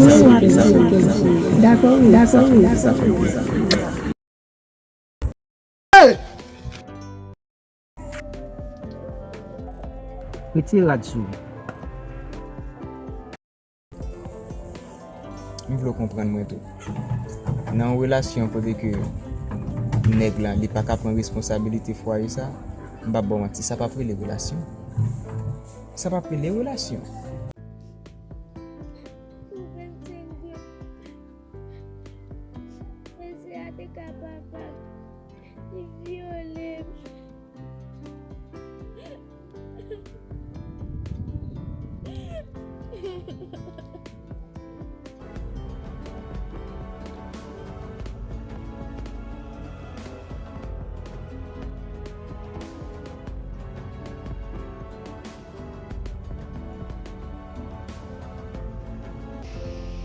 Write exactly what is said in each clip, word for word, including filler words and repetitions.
Dakò, dakò, dakò. Retire rad sou ou. M vle w konprann mwen tou. Nan yon relasyon kote ke nèg la, li pa ka pran responsabilite fwaye sa, m p ap ba w manti, sa p ap rele relasyon. Sa p ap rele relasyon. Pou vennsenk goud. Mesye a te ka papa m. Li vyole m.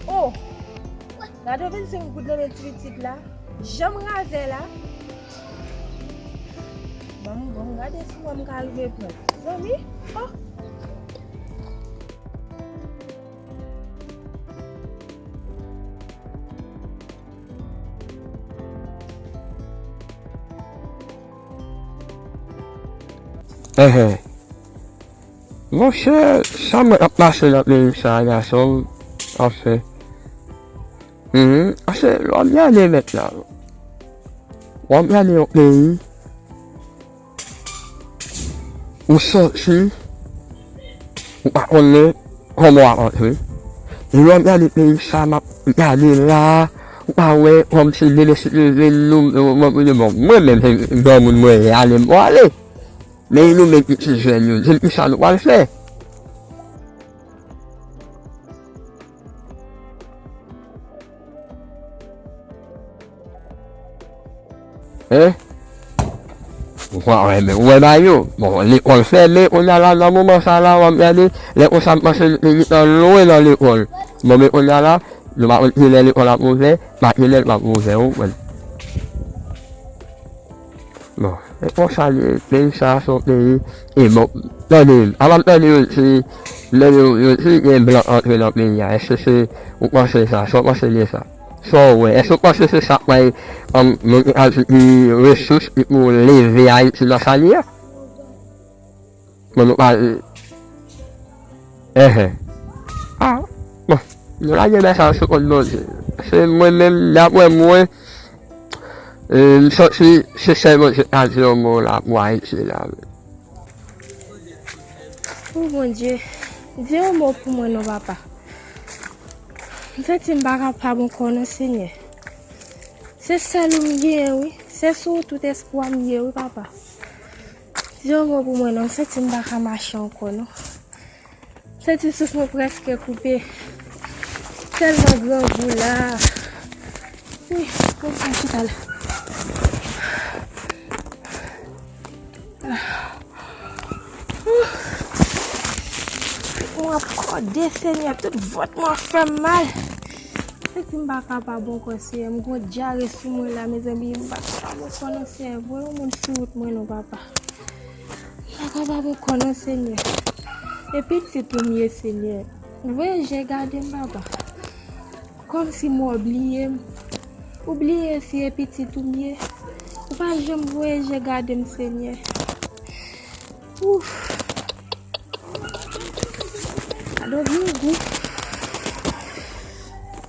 Oh! Gade vennsenk goud nan men ti pitit la. Jan m razè la. Ban m, ban m gade si mwen m ka rive pran. Zanmi? Oh! Enhen. Monchè, sa mwen ap pase nan peyi sa a, gason m, anfen. Mhm. Ase, w ap gade mèt la. W ap gade yon peyi, ou soti, ou pa konnen kòman w ap antre. E w ap gade peyi sa m ap gade la, ou pa wè kòmsi demen si Bondye vle nou, bon, mwen menm se granmoun mwen ye, ale m ale. Men nou menm ki ti jèn yo, di m kisa nou pral fè. Hein? Ou pa wè, men ou wè bagay yo. Bon, lekòl fèmen, kounye a la, nan moman sa la, w ap gade, lè konsa m panse nou te gentan lwen nan lekòl. Bon, men kounye a la, nou pa konn kilè lekòl ap ouvè, pa kilè l p ap ouvè, ou konprann. Bon, e konsa li ye, peyi sa a se yon peyi, e bon, tande, avan m tande yo di, tande yo, yo di gen blan antre nan peyi a, èske se, ou panse sa, sa w panse de sa? Sa w wè, èske w panse se sa k pral, um, moun ki al di ki resous ki pou leve Ayiti nan sa li ye? Bon, nou pa, enhen. Ah, bon, nou lage mesaj sou kont Bondye. Se mwen menm, daprè mwen, e, m santi se sèl Bondye k ka di yon mo la pou Ayiti la. O Bondye, di yon mo pou mwen non, papa. M santi m pa kapab ankò non, Senyè. Se sèl ou m genyen, wi. Se sou ou tout espwa m ye, wi, papa. Di yon mo pou mwen non, m santi m pa ka mache ankò non. M santi souf mwen prèske koupe. Tèlman grangou la. Wi, mwen pral chita la. Mwen ap kòde, Senyè, tout vant mwen ap fè m mal. Epi m pa kapab ankò, Senyè. M gon dyare sou mwen la, mezanmi. M pa kapab ankò non, Senyè. Voye yon moun sou wout mwen non, papa. M pa kapab ankò non, Senyè. E pitit ou m ye, Senyè. Voye je gade m, papa. Kòmsi mwen w bliye m. Ou bliye si e pitit ou m ye. Ou pa janm voye je gade m, Senyè. Ouf. Gade yon gou.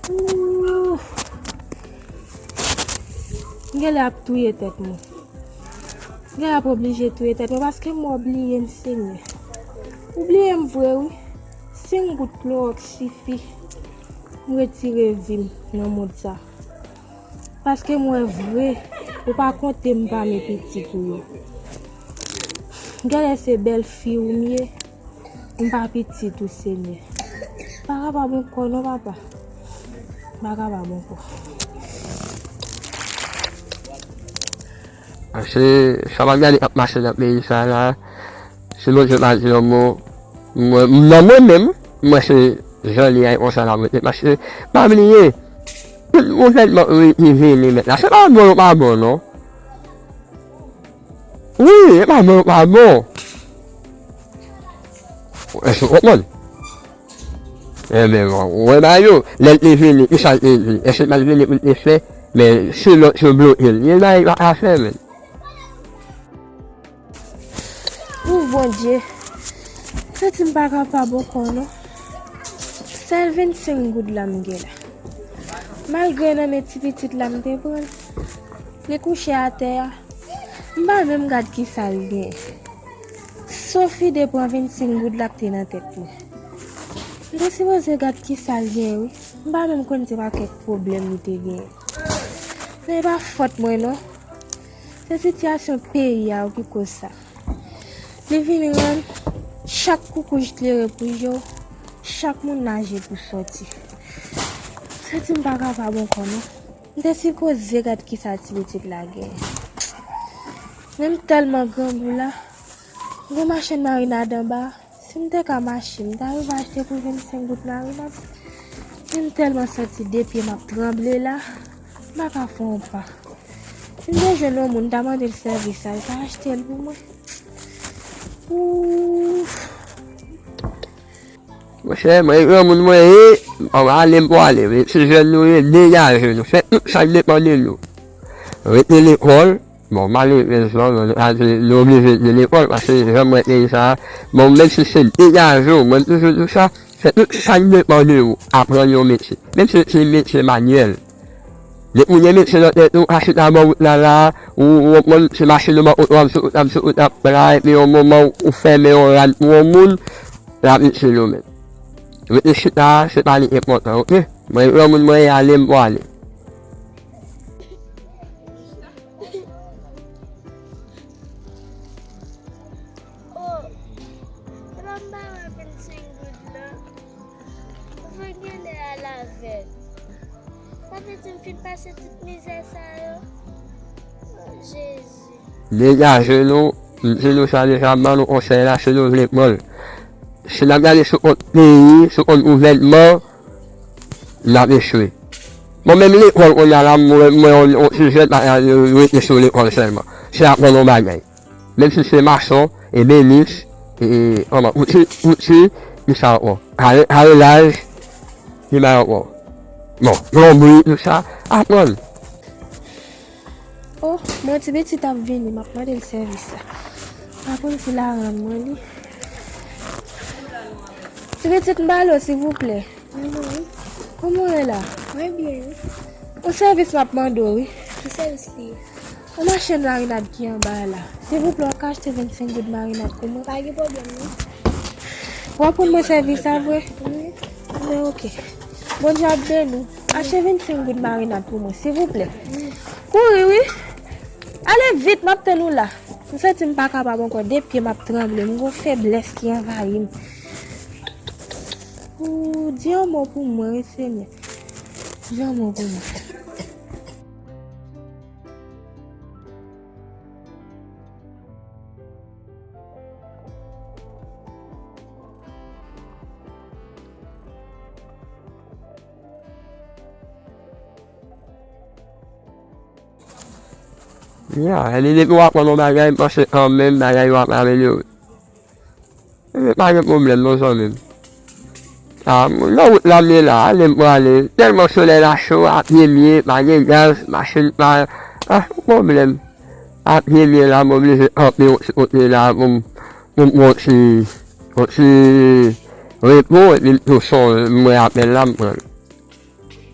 Ouf. M genlè ap touye tèt mwen. M genlè ap oblije touye tèt mwen paske m wè w bliye m, Senyè. Ou bliye m vre, wi. Senk gout klowòks sifi m retire vi m nan mond sa. Paske m wè vre, ou pa konte m pami pitit ou yo. Genlè se bèlfi w m ye, m pa pitit ou, Senyè. M pa kapab ankò non, papa. M pa kapab ankò. Paske sa m ap gade k ap pase nan peyi sa la, si Bondye pa di yon mo, mwen, nan mwen menm, mwen se jan li a, e konsa l ap rete. Paske, pa bliye, tout gouvènman ki vini mèt la, se pa bon yo pa bon, non. Wi, e pa bon yo pa bon. Èske w konprann? Ebyen, bon, ou wè bagay yo, lè l te vini, kisa l te di? Èske l pa t vini pou l te fè? Men, si lòt yo bloke l, gen bagay li pa ka fè, men. Ou Bondye, m santi m pa kapab ankò non. Sèl vennsenk goud la m gen la. Malgre nan men ti pitit la m te pran l, li kouche atè a. M pa menm gad kisa l gen. Sophie te pran vennsenk goud la k te nan tèt mwen. M te sipoze gad kisa l gen wi. M pa menm konn se pa kèk pwoblèm li te genyen. Men e pa fòt mwen non. Se sitiyasyon peyi a wi ki koz sa. Li vin rann chak koukouj klere pou je w, chak moun naje pou sòti. Santi m pa kapab ankò non. M te sipoze gad kisa ti pitit la gen. Men m tèlman grangou la. Gon machann marinad anba. Si m te ka mache, m ta rive achte pou vennsenk goud marinad. Men m tèlman santi de pye m ap tranble la, m pa ka fè yon pa. Si m te jwenn yon moun, m ta mande l sèvis la, l ta achte l pou mwen. Ooh. Monchè, mwen granmoun mwen ye, m ale m pwale, men si jèn nou ye, degaje nou, fè tout sa k depann de nou. Rete lekòl, bon, malerezman, nou, nou, nou oblije rete lekòl, paske jan m wè peyi sa a, bon, menm si se degaje w, mwen toujou di w sa, fè tout sa k depann de ou, aprann yon metye. Menm si se metye manyèl. Depi w gen metye nan tèt ou, ou ka chita bò wout la la, ou, ou konprann, se machin ou bò kote w ap sou wout, ap sou wout, ap pran, epi yon moman ou fèmen yon rad pou yon moun, l ap itil ou menm. Rete chita, se pa li enpòtan, oke? Mwen, granmoun mwen ye, ale m pwale. Oh, epa m pa wè vennsenk goud lan. Ou fè genlè al avè l. Sa vle di m fin pase tout mizè sa yo? Oh, Jezi. Degaje nou, m di nou sa deja, m ban nou konsèy la, si nou vle pran l. Si n ap gade sou kont peyi, sou kont gouvènman, n ap echwe. Bon, menm lekòl kounye a la, m wè, m wè yon, yon ti jèn pa ka rete sou lekòl sèlman. Se aprann yon bagay. Menm si se mason, ebenis, e, e, kòman, kouti, kouti, kisa ankò? Kare-, karelaj, ki bagay ankò? Bon, plonbri, tout sa, aprann. Oh, mwen ti pitit ap vini, m ap mande l sèvis la. Pa konn si l a rann mwen li. Ti pitit, m ba l ou, silvouplè. Alo, wi. Kòman w ye la? Mwen byen, wi. Yon sèvis m ap mande w, wi. Ki sèvis li ye? Yon machann marinad ki anba a la. Silvouplè, w ka achte vennsenk goud marinad pou mwen? Pa gen pwoblèm, non. W ap rann mwen sèvis sa vre? Wi. Anben, oke. Bondye ap beni w. Achte vennsenk goud marinad pou mwen, silvouplè. Wi. Kouri, wi. Ale vit, m ap tann ou la. M santi m pa kapab ankò, de pye m ap tranble, m gon feblès ki anvayi m. Ooh, di yon mo pou mwen, wi, Senyè. Di yon mo pou mwen. Ya, e li depi w aprann yon bagay, m panse kanmenm bagay yo ap amelyore. Ebyen, pa gen pwoblèm non, zanmi m. A, nan wout la m ye la, ale m prale. Tèlman solèy la cho, a pye m ye, pa gen gaz, machin pa, a, pwoblèm. A pye m ye la, m oblije kanpe yon ti kote la pou m, pou m pran yon ti, yon ti repo, epi m tou sonje, m wè apèl la, m pran l.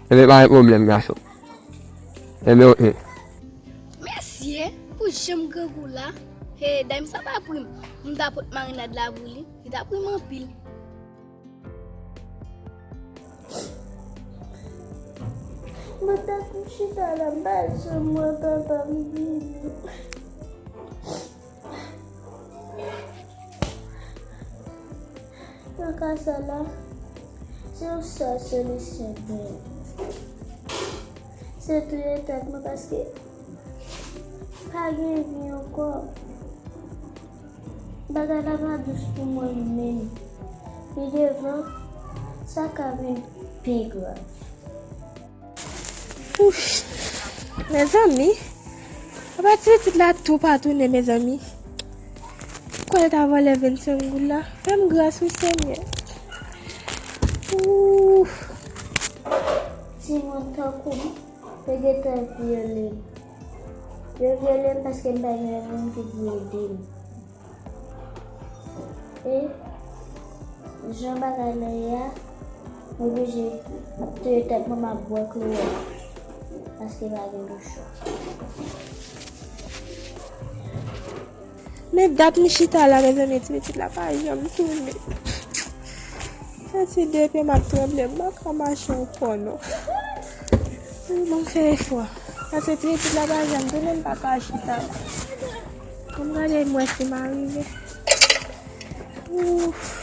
Ebyen, pa gen pwoblèm, gason. Ebyen, oke. Mèsi, eh, pou janm grangou la. He, dayè m sa pa pri m. M ta pot marinad la pou li. Li ta pri m anpil. Mwen ta tou chita la, m pa janm wè papa m vini. Nan ka sa la, se yon sèl solisyon m genyen. Se touye tèt mwen paske pa gen vi ankò. Bagay la pa dous pou mwen menm. Pi devan, sa ka vin pi grav. Ouch. Mezanmi, apa ti pitit la tou pa tounen, mezanmi. Konnen ta vòlè vennsenk goud la. Fè m gras wi, Senyè. Ouf. Timoun tankou m, yo gentan vyole m. Yo vyole m paske m pa gen moun ki pou ede m. E jan bagay la ye a, m oblije touye tèt mwen, m ap bwè klowòks paske pa gen lòt chwa. Men dat m chita la, mezanmi, ti pitit la pa janm tounen. Santi de pye m ap tranble, m pa ka mache ankò non. Wi, m fè efò. Paske ti pitit la pa janm tounen, m pa ka chita la. Ann gade m wè si m a rive. Ouf.